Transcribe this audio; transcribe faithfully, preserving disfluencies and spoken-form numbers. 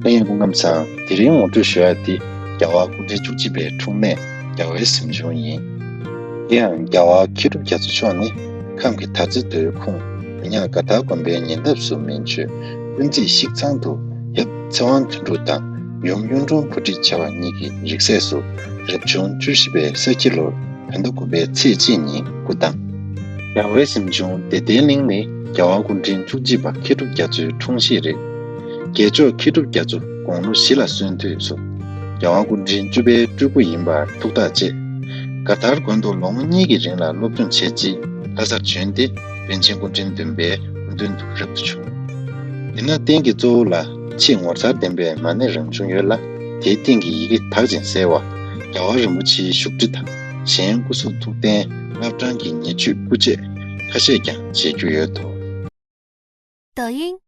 ལྷན་རྒྱས་སྐུ་ཁམས་བཟང་། དེ་རིང་ངོ་སྤྲོད་ཞུ་ཡ་དེ་རྒྱལ་བ་སྐུ་ཕྲེང་བཅུ་གཅིག་པའི་འཁྲུངས་གནས་རྒྱལ་བའི་གཟིམ་ཆུང་ཡིན། དེ་ཡང་རྒྱལ་བ་མཁས་གྲུབ་རྒྱ་མཚོ་མཆོག་ནི་ཁམས་ཀྱི་དར་རྩེ་རྡོའི་ཁུངས་མི་ཉག་དགའ་ཐར་དགོན་པའི་ཉེ་འདབས་སུ་མན་ཆོད་དབུ་མཛད་ཤིག་ཚང་དུ་ཡབ་ཚེ་དབང་དོན་གྲུབ་དང་ཡུམ་གཡུང་དྲུང་བུ་ཁྲིད་བྱ་བ་གཉིས་ཀྱི་རིགས་སྲས་སུ་རབ་བྱུང་བཅུ་བཞི་པའི་ས་ཁྱི་ལོར་བོད་ཟླ་དགུ་པའི་ཚེས་གཅིག་ཉིན་སྐུ་བལྟམས། རྒྱལ་བའི་གཟིམ་ཆུང་བདེ་ལྡན་གླིང་ནི་རྒྱལ་བ་སྐུ་ཕྲེང་བཅུ་གཅིག་པ་མཁས་གྲུབ་རྒྱ་མཚོའི་འཁྲུངས་གཞིས་རེད། རྒྱལ་མཆོག་མཁས་གྲུབ་རྒྱ་མཚོ་དགུང་ལོ་བཞི་ལ་སོན་དུས་སུ་རྒྱལ་དབང་སྐུ་ཕྲེང་བཅུ་པའི་སྤྲུལ་སྐུ་ཡིན་པར་ཐུགས་ཐག་བཅད། དགའ་ཐར་དགོན་དུ་ལོ་ངོ་གཉིས་ཀྱི་རིང་ལ་སློབ་སྦྱོང་བྱས་རྗེས་ལྷ་སར་བྱོན་ཏེ་པཎ་ཆེན་སྐུ་ཕྲེང་བདུན་པའི་སྐུ་མདུན་དུ་རབ་ཏུ་བྱུང་། དེས་ན་རྟེན་གྱི་གཙོ་བོ་ལ་ཆེས་ངོ་མཚར་ལྡན་པའི་མ་ཎི་རང་བྱུང་ཡོད་ལ། དེའི་སྟེང་གི་ཡི་གེ་དག་ཅིང་གསལ་བ། རྒྱལ་བ་རིན་པོ་ཆེའི་བཞུགས་ཁྲི་དང་གཞན་སྐུ་གཟུགས་ཐུགས་རྟེན་བླ་བྲང་གི་ཉེར་སྤྱོད་སྐུ་བཅས་ཁ་ཤས་ཀྱང་མཇལ་རྒྱུ་ཡོད་དོ། 抖音，